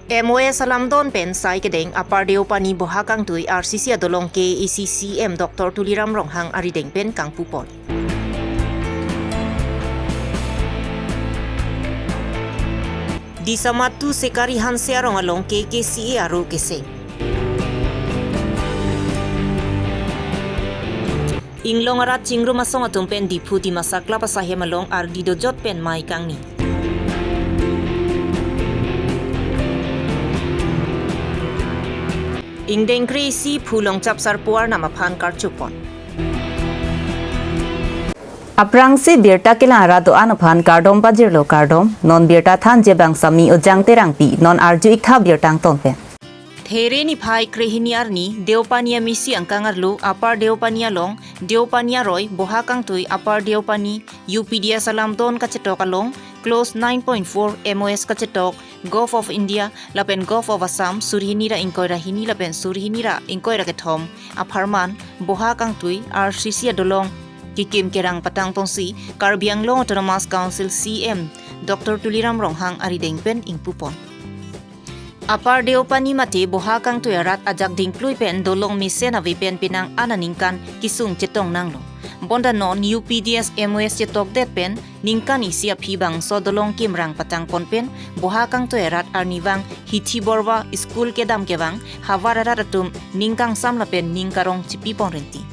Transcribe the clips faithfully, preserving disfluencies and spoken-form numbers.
M O S alamdon pen sai kedeng Upper Deopani Boha Kangtui R C C adolong K A A C C E M Doctor Tuliram Ronghang arideng pen kangpupon. Disamatu Sekari Hanse arong along K K C A aro keseng. Inglong arat chingrum asong atum pen Diphu Dimasa Club asahem along ardi dojot pen mei kangni. Ingdeng kre-isi phulong chapsar puar nam aphan karchupon. Aphrangsi birta kelang arat do-an aphan kardom pajirlo kardom, non birta thanji abang Sami Ojang Terangpi, non arju-ik tha birta angton pen. There niphai krehini arni, Deopani amisi angkang arlo, Upper Deopani along, Deopani aroi, Boha Kangtui, Upper Deopani, U P D S alamdon kachetok along, Clause nine point four M O S kachetok, Govt of India, lapen Govt of Assam, surhini ra ingkoi ra hini lapen surhini ra ingkoi ra kethom, apharman, Boha Kangtui, R C C adolong, kekim kerang patang ponsi, Karbi Anglong Autonomous Council C E M, Doctor Tuliram Ronghang arideng pen ingpupon. Upper Deopani mate Boha Kangtui arat ajak dingklui pen dolong mesen ave pen penang an aningkan kesung chetong nanglo. Bonta non U P D S M O S chetokdet pen ningkan isi aphi bangso dolong kimrang patangpon pen Boha Kangtui arat arnivang hithi borwa school kedam kevang havar arat atum ning kangsam lapen ning karong chipipon renti.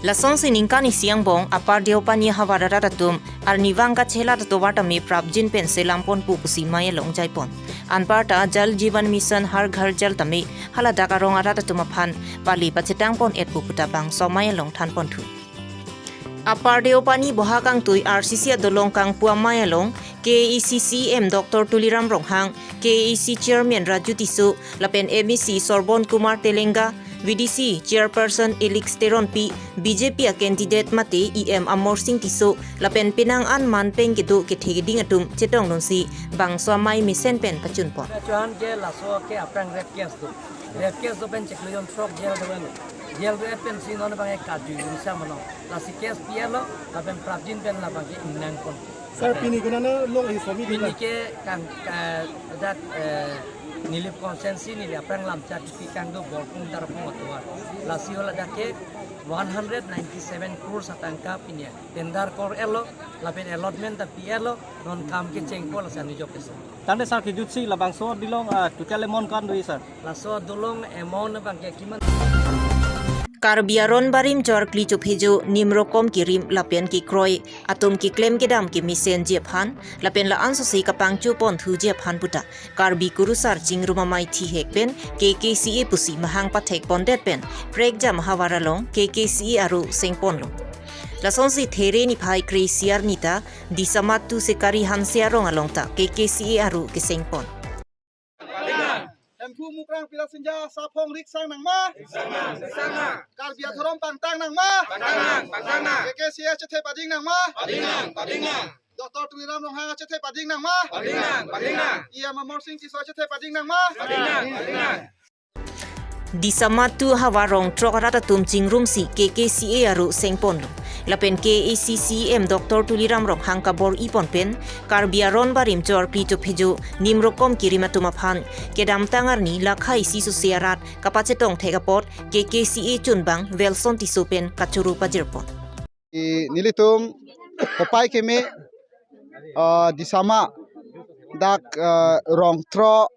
Lasonsi ningkan isi angbong Upper Deopani havar arat atum arnivang kachelat atovar tame prapjin pen selam ponpo pusi mei along jaipon. Anparta Jal Jeevan Mission Har Ghar Jal tame haladak arong arat atum aphan pali pachetang pon-etpo puta bangso mei along thanponthu. Upper Deopani Boha Kangtui R C C adolong kangpu amei along K A A C C E M Doctor Tuliram Ronghang, K A A C Chairman Raju Tisso, lapen M A C Sorbon Kumar Telenga, V D C Chairperson Elix Teronpi, B J P a candidate mate E M Amarsing Tisso, lapen penang an man pen kedo kethe keding atum chetongdunsi bangso amei mesen pen pachunpon. Chuan ke laso ke aphrang rape case do. Rape case do pen chiklo jon throk jail do pen. Jail do pensi non abang ke kaju yun sa mano. Lasi case pialo, lapen prapjin pen labang ke ingnang pon. Sir, pini konat along hi somi pini dula? Ke kang, ka, dak, eh, Nilip constituency, Nilip aphrang Lamcha kipi kangdo Borpung Tarpung atovar. Lasi haladak ke one hundred ninety-seven crores atangka pini tender kor-etlo, lapen allotment ta pi-etlo, non kam kechengpo lasi anujok ke sir. Tangte sir kejutsi labangso adolong, ah, total amount ko-an do sir? Laso adolong amount abang ke kiman. Karbi aron barim chor kli chophejo nimrokom kirim lapen kikroi atum keklem kedam kemesenji aphan, lapen la-ansosi kapangcho ponthuji aphan puta Karbi kurusar chingrum amei thihek pen K K C A pusi mahang pathek pondet pen prekjam havar along K K C A aro sengponlo. Lasonsi there niphai kre-isi arni ta Disamatu Sekari Hanse arong along ta K K C A aro kesengpon. Hemphu Mukrang Pirasinja Saphong riksang nangma? Karbi adhorom pangtang nangma? K K C A chethe pading nangma? Doctor Tuliram Ronghang chethe pading nangma? E M Amarsing Tisso chethe pading nangma? Disamatu havar rong throk arat atum chingrumsi K K C A aro sengponlo. Lapen K A A C C E M Doctor Tuliram Ronghang kabor-ipon pen Karbi aron barim chor kli chophejo nimrokom kirim atum aphan kedamtang arni lakha isi sose arat kapachetong thek apot K K C A chunbang Welson Tisso pen kachoro pajirpon. I nelitum kopai keme, ah, Disama dak, ah, rong throk,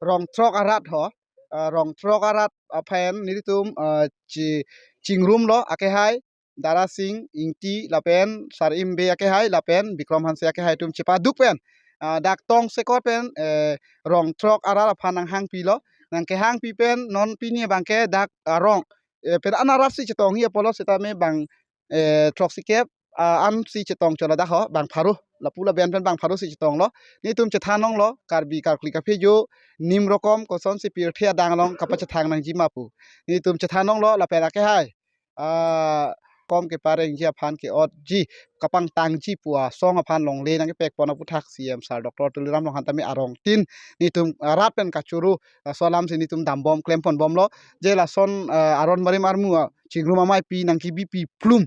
rong throk arat ho, ah, rong throk arat aphan nelitum, ah, chi-, chingrumlo akehai Darasing Ingti lapen Sarim Bey akehai lapen Bikrom Hanse akehai atum chepaduk pen, ah, dak tong sekot pen, eh, rong throk arat aphan nanghangpilo, nangkehangpi pen non pini abangke dak arong, eh, pen an arat si chetongji apotlo setame bang, eh, throksikep, ah, ansi chetong cholo dak ho, bang pharo, lapu laben pen bang pharo si chetonglo. Nelitum chethan longlo, Karbi karkli kaphejo nimrokom kosonsi pirthe adang along kapachethang nangji ma pu. Nelitum chethan longlo, lapen akehai, ah, kom keparengji aphan ke-otji, kapangtangji pu asong aphan longle nangkepekpon aputhak C E M sir Doctor Tuliram Ronghang tame arong tin nelitum, ah, rat pen kachoro, ah, laso alamsi nelitum dambom klemponbomlo. Je lason, ah, aron barim armu, ah, chingrum ameipi nangkebipi plum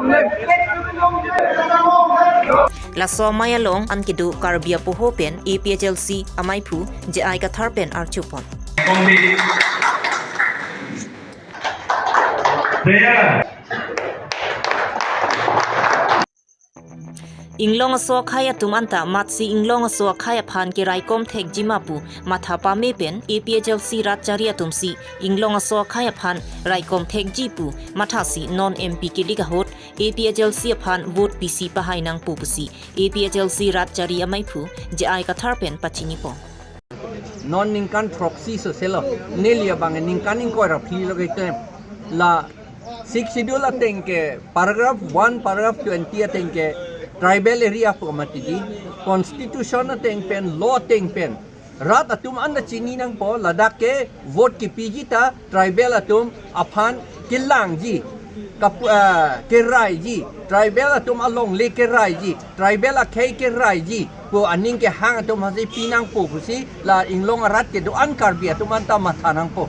Laso amei along an kedo Karbi apoho pen A P H L C amaiphu J I Kathar pen archupon. Inglong aso akhei atum anta matsi inglong aso akhei aphan keraikom thekji ma pu matha pame pen A P H L C rat chari atum si inglong aso akhei aphan raikom thekji pu mathasi non M P kilik ahut A P H L C aphan vote pisi pahai nangpo pusi A P H L C rat chari amaiphu J I Kathar pen pachinipon. Non ningkan throksi soselo, neli abang ningkan ingkoi ra phli lo kaitem. La Sixth Schedule ateng ke paragraph one, paragraph twenty ateng ke tribal area pu mati di, constitution ateng pen, law ateng pen rat atum anta chini nangpo, ladak ke vote kipiji ta tribal atum aphan kelangji. kapu, ah, keraiji, tribal atum alongle keraiji, tribal akhei keraiji pu aning kehang atum aphansi pinangpo pusi la inglong arat kedo-an Karbi atum anta matha nangpo.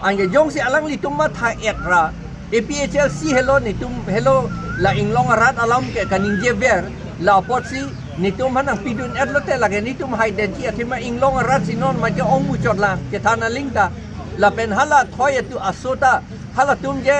Anke jongsi alanglitum matha-et ra, A P H L C helo, netum helo, la inglong arat alam ke kaningjever, la apotsi netum aphan nangpidun-et lote lake netum haidetji athema inglong arat si non maja ong muchot lang chethan aling ta. Lapen hala thoi atu aso ta, halatum je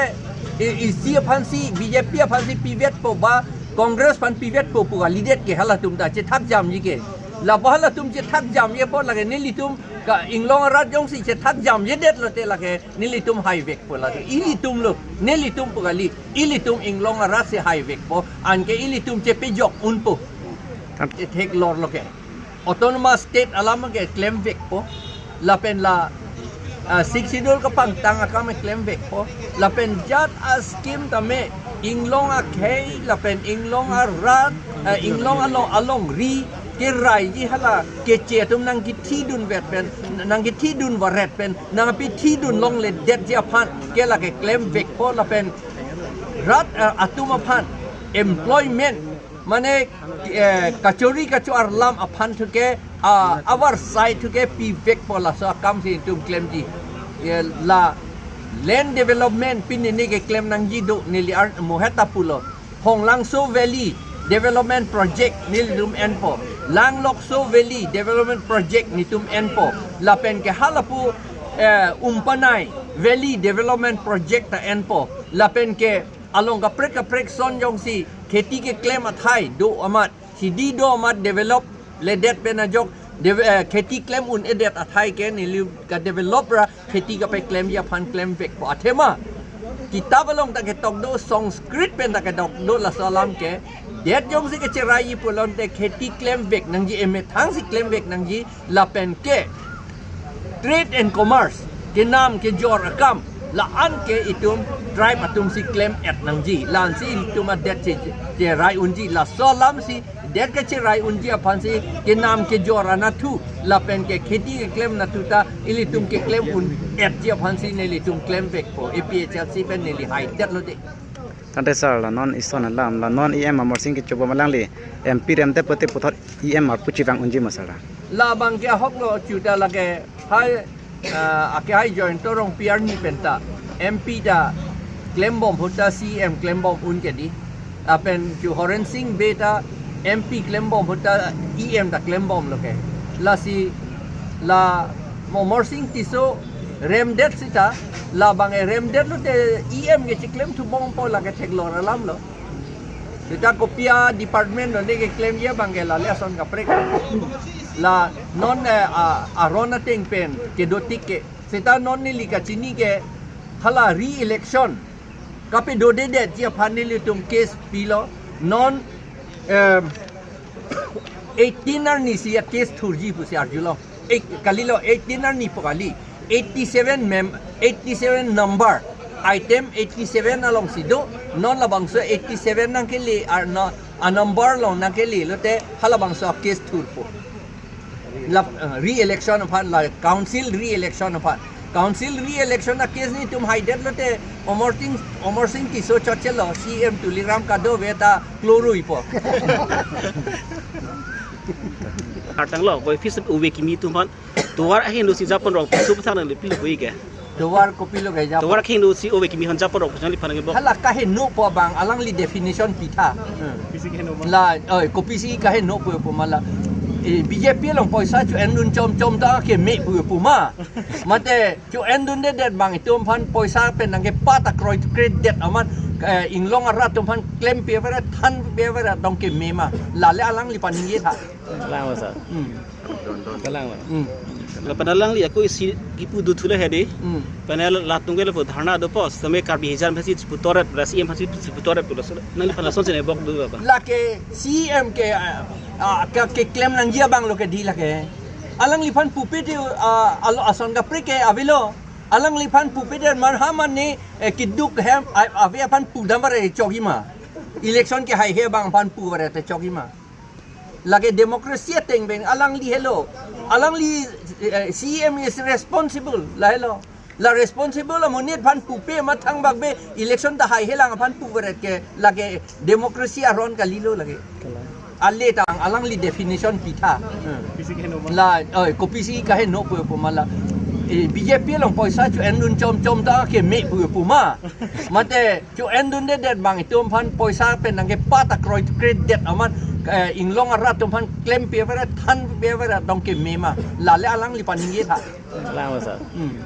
i-, isi aphansi, B J P aphansi pivetpo ba Congress aphan pivetpo pu kalidet ke halatum ta chethak jamji ke. Lapu halatum chethak jamji apot lake nelitum ka inglong arat jongsi chethak jamjedet lote lake nelitum haivekpo lake. Ilitum lo, nelitum pu kali, ilitum inglong arat si haivekpo, anke ilitum chepejok unpo. Tap- Chetheklor lo ke. Autonomous State alam ke klemvekpo. Lapen la, ah, Sixth Schedule kapangtang akam klemvekpo. Lapen jat a-scheme tame inglong akhei, lapen inglong arat, ah, inglong along, alongri keraiji hala keche atum nangkethidunvet pen, nangkethidun varet pen, nangpethidun longledetji aphan ke lake klemvekpo lapen rat, ah, atum aphan employment, mane, eh, kachori kachoar lam aphan thuke, ah, avarsai thuke pivekpo, laso akam si netum klemji. Eh, la land development pini neli keklem nangji do, neli ar mohet ta pulo. Honglangso Valley Development Project nelitum enpo. Langlokso Valley Development Project netum enpo. Lapen ke halapu, eh, Umpanai Valley Development Project ta enpo. Lapen ke along kaprek kaprek ason jongsi kheti keklem athai do amat, sidi do amat develop ledet pen ajok, dev-, eh, kheti klem un-edet athai ke neli kadevelop ra kheti kapeklemji aphan klemvekpo. Athema kitap along ta ketok do, Sanskrit pen ta ketok do, laso alam ke det jongsi kecheraiji pulote kheti klemvek nangji, emethang si klemvek nangji, lapen ke trade and commerce, kenam kejor akam, la-an ke itum tribe atum si klem-et nangji, la-an si itum adet che, cherai unji, laso alam si det kecherai unji aphansi kenam kejor anatthu, lapen ke kheti keklem anatthu ta ilitum keklem un-etji aphansi nelitum klemvekpo, A P H L C pen neli haidet lo de. Tangte sir, la non ison alam, la non E M Amarsing kechobom alangli M P remdet pote puthot E M arpu chevang unji ma sir? Labang ke ahok lo, chuta lake hai, ah, ake hai Jayanta Rongpi arni pen ta M P ta klembom ahut ta C E M klembom un ke di. Lapen chu Horen Sing Bey ta M P klembom ahut ta E M ta klembom lo ke. Lasi la Amarsing Tisso remdet sita, labang e remdet lote E M ke chiklem thubompo, lake theklor alam lo. Sita kopi a-department lo ne keklemji abang ke lale ason kaprek. La non, eh, a, aron ateng pen kedotik ke. Sita non neli kachini ke hala re-election kapedo dedetji aphan nelitum case pilo. Non, em, eighteen arni si a-case thurji pusi arjulo. Ek, kalilo, eighteen arni pu kali. Eighty-seven mem-, eighty-seven number. Item eighty-seven alongsi do. Non labangso eighty-seven nangkele, ar no, a-number along nangkele lote halabangso a-case thurpo. La, eh, re-election aphan, la council re-election aphan. Council re-election a-case netum haidet lote Amarsing, Amarsing Tisso chotchelo, C E M Tuliram Kadave ta kloroipo. Artanglo, boy fis ove kimi atum aphan. Tovar ahin lo si japonrong pusu pathang nang lepil bui ke. Tovar kopilo ke japo. Tovar ahin lo si ove kimi aphan japonrong pusu nang liphan ke bo. Hala kaheno pu abang alangli definition pitha. Hmm. Kopisi kaheno ma? La, oi, kopisi kaheno pu pu ma la. Eh, B J P along poisa cho-endun chomchom ta keme pu pu ma. Mate cho-endun dedet abang itum aphan poisa pen nangkepa ta kroikredet amat, eh, inglong arat atum aphan klempe avera, thanpe avera tong keme ma. Lale alangli paningje tha. Kalang ma sir. Hmm. Kalang ma. Hmm. Lapen alangli ako isi kipu duthu le hedi. Hmm. Panel latung ke lapu dharna dopo, sitame Karbi Hajar masi chiputoret, la C E M masi chiputoret pulo. Nangliphan lason sene bok do apa? Lake C E M ke, ah, ah, ke, keklem nangji abang lo ke di lake. Alangliphan pupe de, ah, alo ason kaprek ke avelo. Alangliphan pupe de man ha man ne, eh, keduk hem, a-, ave aphan pudam bare chokji ma. Election ke haihe abang aphan pu bare te chokji ma. Lake democracy ateng pen alangli helo. Alangli, eh, C E M is responsible, lahelo. La responsible amonit aphan pupe ma thangbak be election ta haihe lang aphan puveret ke lake democracy aron kalilo lake. Kalang. Ale tang alangli definition pitha. Hmm. Kopisi kaheno ma? La, oi, kopisi kaheno pu pu ma la. Eh, B J P along poisa cho-endun chomchom ta keme pu pu ma. Mate cho-endundedet bang itum aphan poisa pen nangkepat akroi kre det amat, eh, inglong arat atum aphan klempi avera thanpi avera tong keme ma. Lale alangli paningje tha. Kalang ma sir. Hmm.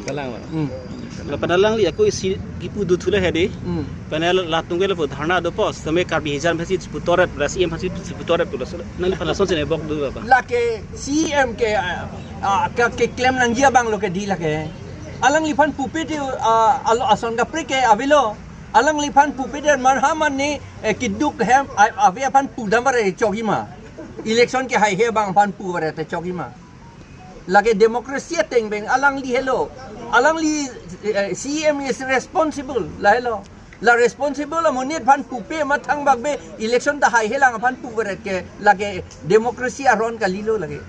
Kalang ma. Hmm. Lapen alangli ako isi kipu duthu le hedi. Hmm. Pen latum ke lapu dharna dopo, sitame Karbi hijan aphansi chiputoret, ras E M aphansi chiputoret pu laso. Nangliphan lasonsi ne bok do ba? Lake C E M ke, ah, ah, ke, keklem nangji abang lo ke di lake. Alangliphan pupe te, ah, alo ason kaprek ke avelo. Alangliphan pupe te man ha man ni, eh, keduk hem, a-, ave aphan pudam bare chokji ma. Election ke haihe bang aphan puvare te chokji ma. Lake democracy ateng beng alangli helo. Alangli, eh, C E M is responsible, la helo. La responsible amonit aphan pupe ma thangbak be election ta haihe lang aphan puveret ke lake democracy aron kalilo lake.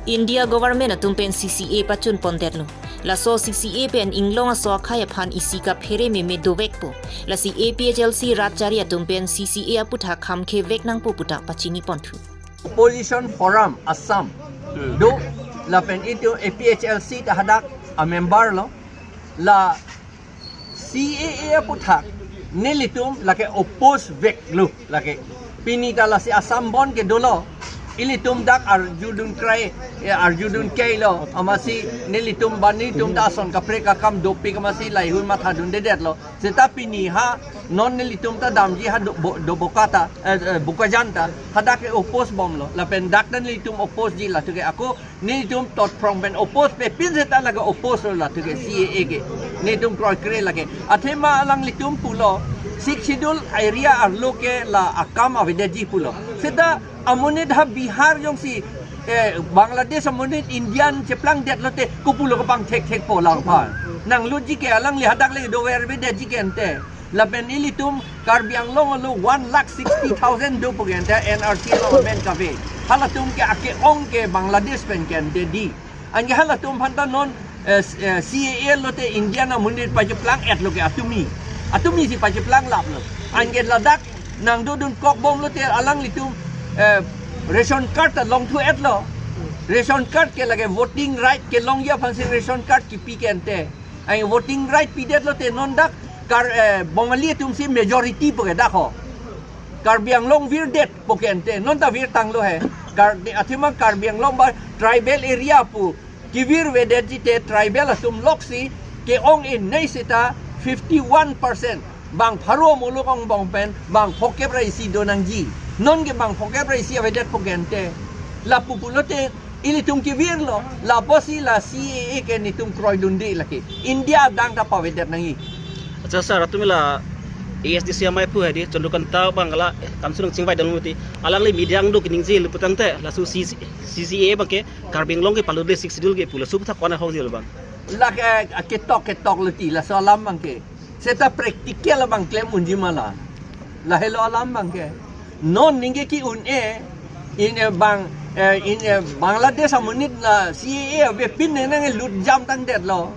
India government atum pen C C A pachun pondetlo. Laso C C A pen inglong aso akhai aphan isi kaphere meme dovekpo. Lasi A P H L C rat chari atum pen C C A aputhak kham khevek nangpo puta pachini ponthu. Opposition Forum Assam. Hmm. Do lapen itum A P H L C ta hadak a member lo. La C A A aputhak nelitum lake oppose veklo lake. Pini ta lasi Assam Bandh ke dolo. Ilitum dak arjudun krai, eh, arjudun kailo. Amatsi nelitum bani tum ta ason kaprek akam dopik amatsi laheihui mathadundedetlo. Seta pini ha non nelitum ta damji ha do, bo, do Boka ta, eh, eh, Bokajan ta, hadak ke oppose bomlo. Lapen dak ta nelitum oppose ji latum ke ako nelitum thotphrong pen oppose pe pin seta lake oppose lo latum ke C A A ke. Nelitum kroikre lake. Athema alanglitum pulo, Sixth Schedule area arlo ke la akam avedetji pulo. Seta amonit ha Bihar jongsi, eh, Bangladesh amonit Indian cheplangdetlo te kopulo kapangthekthekpo langphan. Nanglutji ke alangli hadak le dover avedetji ke ante. Lapen ilitum Karbi Anglong alo one lakh sixty thousand dopo ke ante N R C along amen kave. Halatum ke ake-ong ke Bangladesh pen ke ante di. Anke halatum aphan ta non, eh, s-, eh, C A A lo te Indian amonit pacheplang-etlo ke atumi. Atumisi pacheplanglaplo. Anke ladak nangdodun kokbomlo te alanglitum, eh, ration card ta longthu-etlo. Ration card ke lake voting right kelongji aphansi ration card kipi ke ante. Ai voting right pidetlo te non dak Kar, eh, Bongali atumsi majority po ke dak ho. Karbi Anglong virdetpo ke ante non ta virtanglo he. Kar, de, athema Karbi Anglong ba tribal area pu kevir vedetji te tribal atum loksi ke-ong-e nei seta fifty one percent. Bang pharo muluk angbong pen bang phokep ra isi donangji. Non ke bang phokep ra isi avedetpo ke ante. Lapu pulote ilitum kevirlo, lapusi la C A A ke nelitum kroidunde lake. India adang ta pavedet nangji. Accha sir, atum la A S D C amei pu hedi, Chandrakanta bang la, kamsunang chingvai dang muti. Alangli media angdo keningje lo putangte, laso C C, C C A bang ke, Karbi Anglong ke palude Sixth Schedule ke pu laso aputhak kona hong jil bang. Lake, eh, ketok ketok lo ti, laso alam bang ke. Seta practical bang klem unji ma la. Lahelo alam bang ke. Non ningke ke-un-e, in, eh, bang, eh, in, eh, Bangladesh amonit la C A A avepin nang nang lut jam tangdetlo.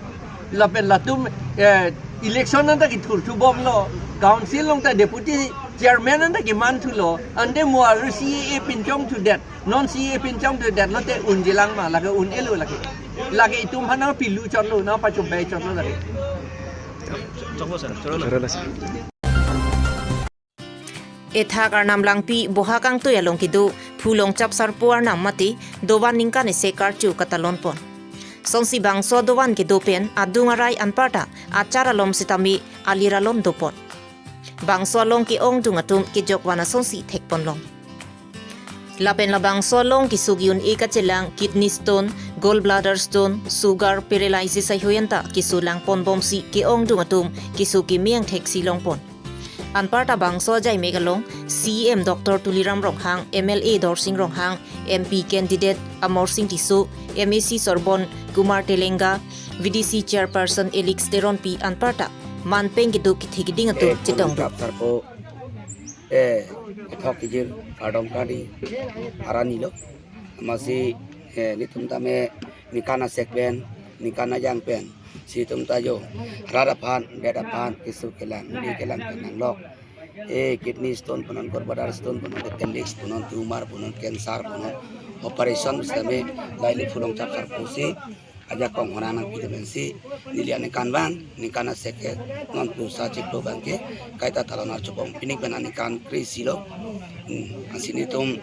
Lapen latum, eh, election anta kethurthubomlo. Council along ta deputy chairman anta kemanthulo. Ante mo aru C A A pinchongthudet. Non C A A pinchongthudetlo te unjilang ma, lake un-elo lake. Lake itum aphan nangpilu chotlo, nangpachobei chotlo lake. Choklo sir, choklo. Choklo sir. Ethak Arnam Langpi Bohakangtui along kedo, Phulong Chapsarpo arnam mate, dovan ningkan isi karcho katalonpon. Sonsi bangso dovan kedo pen, adung arai anparta, achar alom sitame, alir alom dopon. Bangso along ke-ongdung atum kejok van asonsi thekponlong. Lapen labangso along keso ke-un-e kachelang kidney stone, gallbladder stone, sugar, paralysis haihui anta keso langponbomsi ke-ongdung atum keso keme angthek si longpon. Anparta bangso ajaimek along C E M Doctor Tuliram Ronghang, M L A Dorsing Ronghang, M P candidate Amarsing Tisso, M A C Sorbon Kumar Telenga, V D C Chairperson Elix Teronpi anparta manpeng kedo kethe keding atum chetongdun. Chapsarpo, eh, ethok kejir kardom kadi arani lo. Amatsi, eh, nelitum tame ningkan asek pen Ningkan ajang pen si itum ta jo rat aphan, det aphan, keso kelang, neli kelang pen nanglok. Eh, kidney stone punon, gallbladder stone punon, appendix punon, tumor punon, cancer punon, operation sitame lahei Phulongchap Sarpo si ajakong honang nangpi pensi neli aningkanvang, ningkan asek ke non pusa chiklo abangke kaita talon archupong, pini pen aningkan kre-isi lo. Hmm, ansi nelitum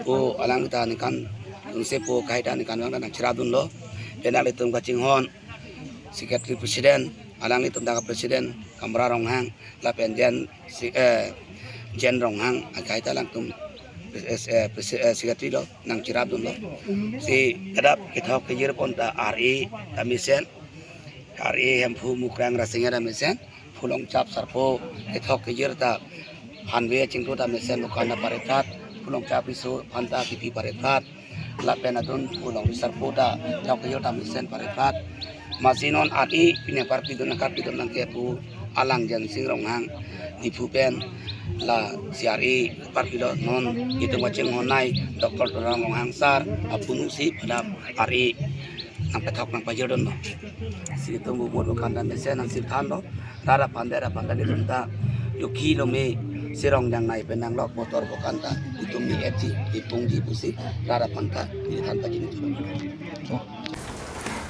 pu alang ta ningkan dunse pu kaita ningkanvang ta nangcherapdunlo. Penang ilitum kachinghon Secretary President, alanglitum dak President Kamra Ronghang, lapen Jen si, eh, Jen Ronghang, akaita alangtum, eh, eh, presi-, eh, Secretary lo, nangcherapdunlo. Si kedap kethok kejir pon ta R A ta mesen, R A Hemphu Mukrang Rasinja ta mesen, Phulongchap Sarpo kethok kejir ta hanve chingklo ta mesen, bukan na parephat, Phulongchap riso aphan ta kipi parephat, lapen adun Phulong Sarpo ta kethok kejir ta mesen parephat. Masi non R A pine parpidun, karpidun nangkepu alang Jensing Ronghang, Diphu pen la si R A parpilo, non itum kachinghon nei Doctor Tuliram Ronghang sir apunu si padap R A nangpethok nangpajirdunlo. Si itum bumut bukan ta mesen nangsi thanlo. Rat aphan, det aphan ta nelitum ta lukhi lome, sirong jangnei pen nanglok, motor bukan ta itum ni eti ipungji pusi rat aphan ta neli than pajini tulo.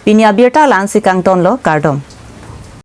Pini abirta la-ansi kangtonlo, kardom.